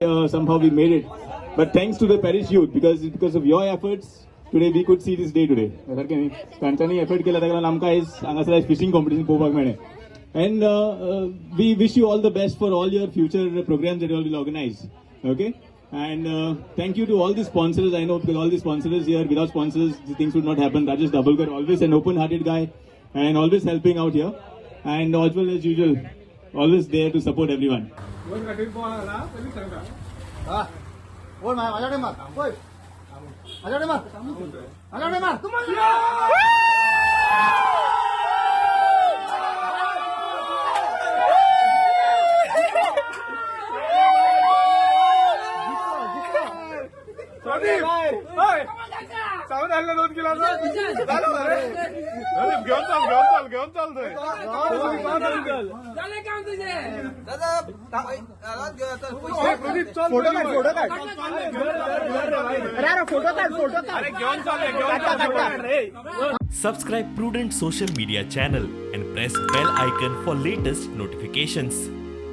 Somehow we made it. But thanks to the parish youth, because of your efforts, today we could see this day today. सारकें न्ही? तांच्यांनी effort केला, ताका लागून आमकां आयज हांगासर फिशींग कॉम्पिटिशन पळोवपाक मेळ्ळें. And we wish you all the best for all your future programs that you all will organize. Okay? And thank you to all the sponsors. I know because all the sponsors here, without sponsors, the things would not happen. Rajesh Dabholkar, always an open-hearted guy and always helping out here. And Oswald, as usual, always there to support everyone. ओय, माझ्याकडे मार. ओय, माझ्याकडे मार, माझ्याकडे मार. सावध आणलं 2 किलो. झालं. अरे, घेऊन चाल, घेऊन चाल, घेऊन चालतोय. झाले काम तुझे. फोटो काढ, फोटो काढ. अरे अरे, फोटो काढ, फोटो काढ. घेऊन चाल, घेऊन चाल. Subscribe Prudent Social Media channel and press bell icon for latest notifications.